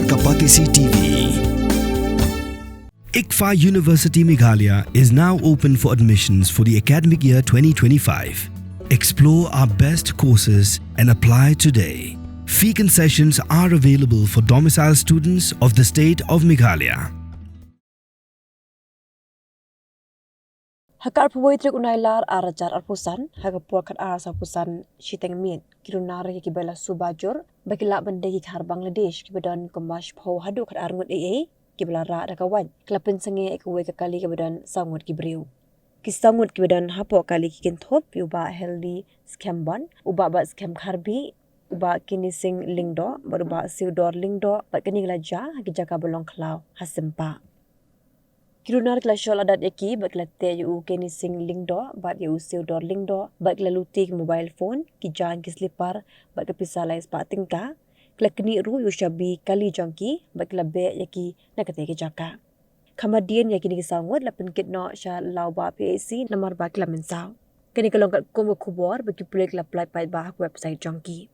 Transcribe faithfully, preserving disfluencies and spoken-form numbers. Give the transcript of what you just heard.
Kapatisi T V. ICFAI University Meghalaya is now open for admissions for the academic year twenty twenty-five. Explore our best courses and apply today. Fee concessions are available for domicile students of the state of Meghalaya. Ha ka arphew wei tarik u Nailar ar hajar arphew san, ha ka por khatar sawphew san shiteng miet, ki runar ïa kiba la suba jur ba ki lah ban dei ki khar Bangladesh kiba don kumba shiphew haduh khatar ngut eiei kiba la rah da ka wait, ki la pynsangeh ïa kawei ka kali kaba don saw ngut ki briew. Ki saw ngut kiba don hapoh kali ki kynthup ïa u Bah Healthy Skhem Bon, u Bah Bat Skhem Kharbi, u Bah Kinising Lyngdoh bad u Bah Siewdor Lyngdoh, bad kane ka la jia ha ki jaka ba long khlaw ha Sympa. Ki runar ki la shoh ladat ïa ki bad ki la teh ïa u Kinising Lyngdoh bad ïa u Siewdor Lyngdoh bad ki la luti ki mobile phone, ki jaiñ, ki slipar bad ka pisa lai spah tyngka. Ki la knieh ruh ïa u shabi kali jong ki bad ki la beh ïa ki na katei ka jaka. Kham hadien ïa kine ki saw ngut la pynkit noh sha Lawbah P H C namar ba ki la mynsaw. Kane ka long katkum ka khubor ba ki pulit ki la pyllait paidbah ha ka website jong ki.